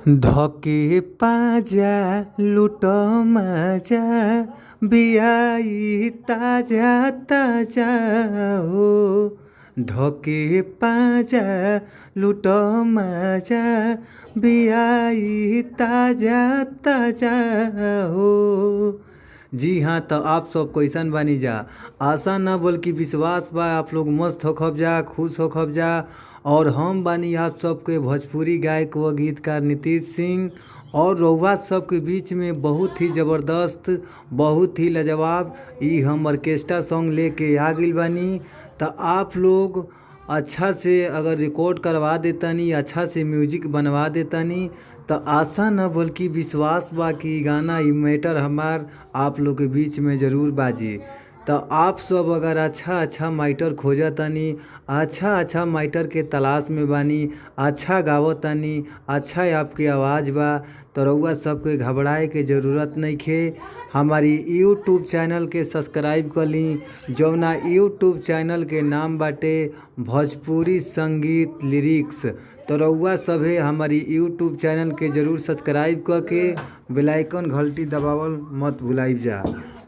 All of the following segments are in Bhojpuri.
धके पाजा लूट मजा बियाई ताजा ताजा हो। धके पाजा लूट मजा बियाई ताजा ताजा हो। जी हाँ, तो आप सब कैसन बानी जा? आशा ना बल्कि विश्वास बा आप लोग मस्त होखब जा, खुश होखब जा। और हम बानी आप सबके भोजपुरी गायक व गीतकार नीतीश सिंह और रउआ सबके बीच में बहुत ही ज़बरदस्त, बहुत ही लाजवाब ई हम ऑर्केस्ट्रा सॉन्ग लेके आ गइल बानी। तो आप लोग अच्छा से अगर रिकॉर्ड करवा देतानी, अच्छा से म्यूजिक बनवा देतानी, तो आशा न बल्कि विश्वास बा कि ई गाना, ई मैटर हमार आप लोग के बीच में ज़रूर बाजी। तो आप सब अगर अच्छा अच्छा माइटर खोजतानी, अच्छा अच्छा माइटर के तलाश में बानी, अच्छा गावतानी, अच्छा आपके आवाज़ बा, तो रउआ सबके घबराए के ज़रूरत नइखे। हमारी यूट्यूब चैनल के सब्सक्राइब कर ली, जौना यूट्यूब चैनल के नाम बाटे भोजपुरी संगीत लिरिक्स। तो रउआ सभे हमारी यूट्यूब चैनल के ज़रूर सब्सक्राइब क के बेल आइकन घंटी दबावल मत भुलाइब जा।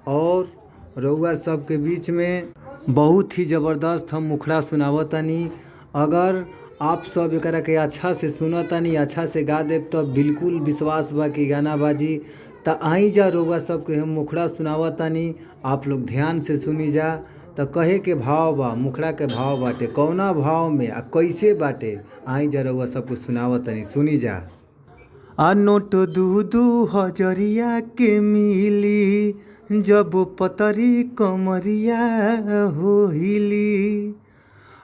और रउआ सबके बीच में बहुत ही ज़बरदस्त हम मुखड़ा सुनावतानी। अगर आप सब एकरा के अच्छा से सुनतानी, अच्छा से गा देब तो बिल्कुल विश्वास बा कि गाना बाजी। तो आई जा रउआ सबके हम मुखड़ा सुनावतानी, आप लोग ध्यान से सुनी जा। तो कहे के भाव बा, मुखड़ा के भाव बाटे, कौना भाव में आ कैसे बाटे, आई जा रउआ सबके सुनावतानी, सुनी जा। आ नोट दू दू हजरिया के मिली, जब पतरी कमरिया होइली।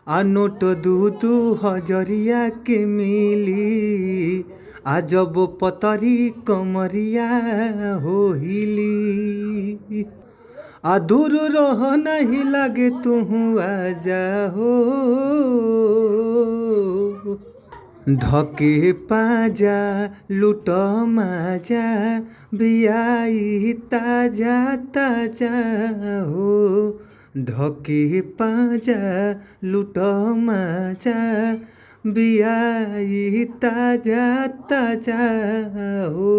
आ नोट दू दू हजरिया के मिली, आ जब पतरी कमरिया होइली। आ दूर रह नहीं लागे तुहू आजा हो। धके पाजा लूट मजा बियाई ताजा ताजा हो। धके पाजा लूट मजा बियाई ताजा ताजा हो।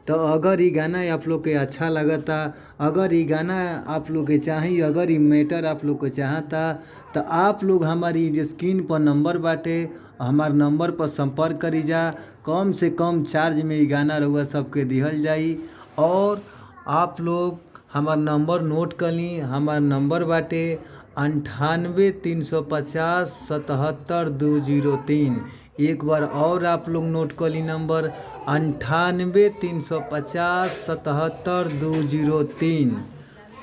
तो अगर ई गाना आप लोग के अच्छा लगता, अगर ई गाना आप लोग के चाही, अगर ई मैटर आप लोग के चाहता, तो आप लोग हमारी स्क्रीन पर नंबर बाटे, हमार नंबर पर संपर्क करी जा। कम से कम चार्ज में ई गाना रउआ सबके दिहल जाई। और आप लोग हमार नंबर नोट कर ली। हमार नंबर बाटे 98 350 77 203। एक बार और आप लोग नोट कर ली नंबर 98 350 77 203।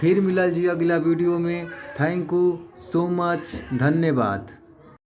फिर मिलल जी अगला वीडियो में। Thank you so much, धन्यवाद।